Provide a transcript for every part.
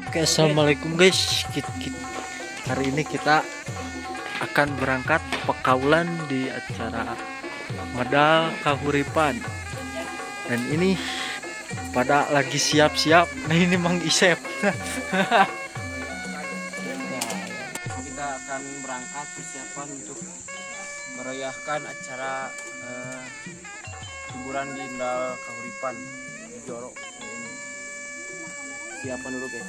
Oke, assalamualaikum guys. Hari ini kita akan berangkat pekaulan di acara Medal Kahuripan. Dan ini pada lagi siap-siap. Nah, ini Mang Isep. Kita akan berangkat persiapan untuk meriahkan acara hiburan di Medal Kahuripan di Jorok ini. Siapan dulu, guys.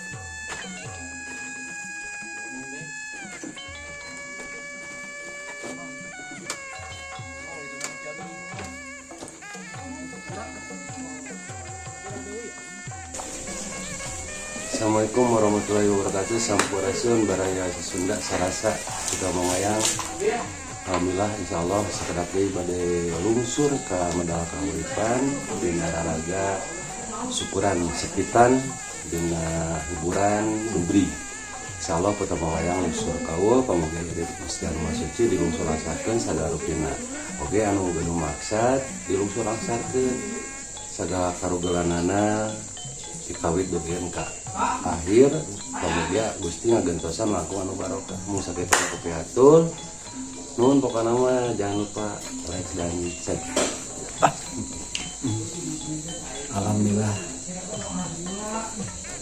Assalamualaikum warahmatullahi wabarakatuh. Sampurasun baraya Sunda sarasa kita mangayang. Alhamdulillah, insyaallah sakedap deui bade lungsur ka Medal Kahuripan dina raraga syukuran sepitan dina hiburan dubri. Insyaallah peta mangayang lungsur kaul pamuga jadi Gusti Anu Maha Suci dilungsur langsarkeun sagala rupina. Oge anu gaduh maksad dilungsur langsarkeun sagala karugelanana dikawit dugi ka akhir, pamugia Gusti ngagentosan langkung anu barokah. Mung sakitu nu kapihatur, nuhun. Pokokna mah jangan lupa like dan share. Alhamdulillah,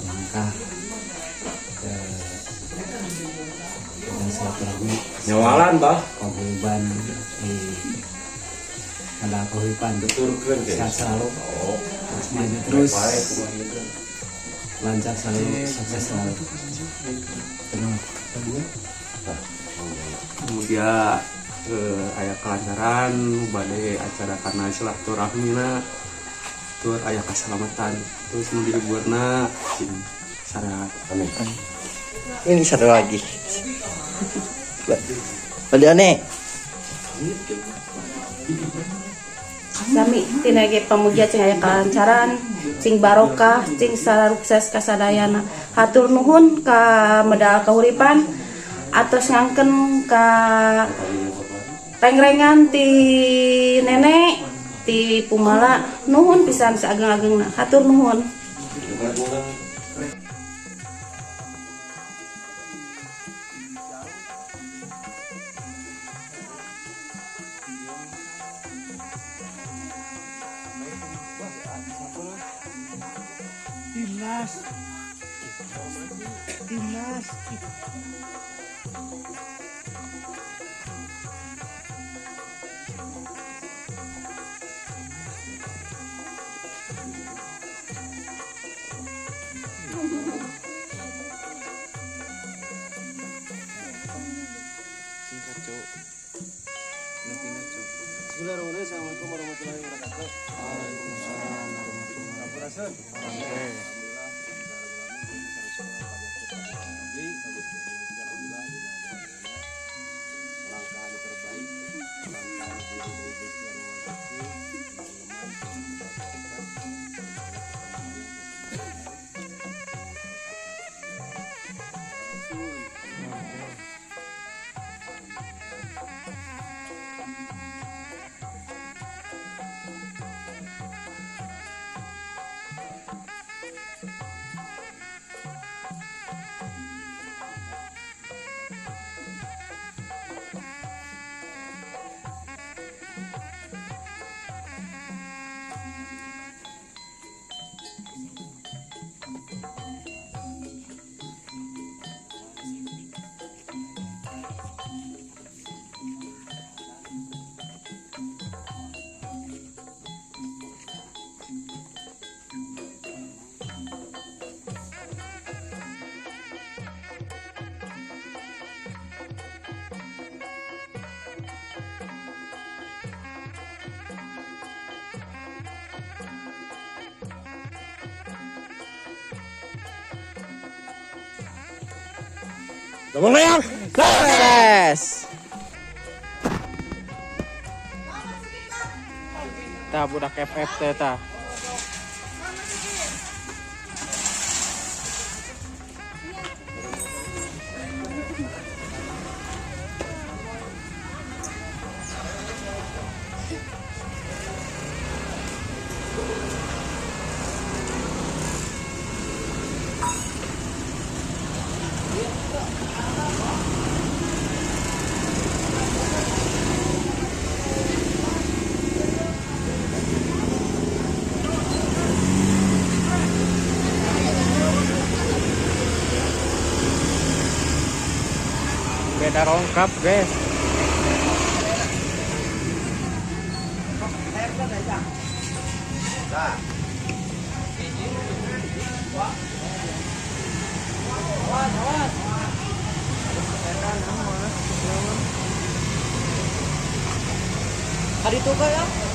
langkah ke dan silaturahmi nyawalan bah paguyuban di Medal Kahuripan. Tuturkeun. Sehat selalu, maju terus, lancar selalu, sukses selalu, penuh. Kemudian aya kelancaran bade acara karena silaturahmina tur aya keselamatan terus nu dihiburna sing sarehat. Amin. Ini satu lagi. Balik aneh. Sami tina ge pamugia cing aya kalancaran, cing barokah, cing sarukses kasadayana. Hatur nuhun ka Medal Kahuripan atos ngangken ka rengrengan ti nenek ti Pumala. Nuhun pisan saageng-agengna. Hatur nuhun. Timnas. Timnas. Singkat, Cuk. Novina, Cuk. Bismillahirrahmanirrahim. Assalamualaikum warahmatullahi wabarakatuh. Waalaikumsalam warahmatullahi wabarakatuh. Alhamdulillah. Langkahan terbaik, langkahan dari Gusti Anu Maha Suci, mauleman. Sukses. Tah budak FF teh tah. Beda rongkap, guys. Hari itu ya.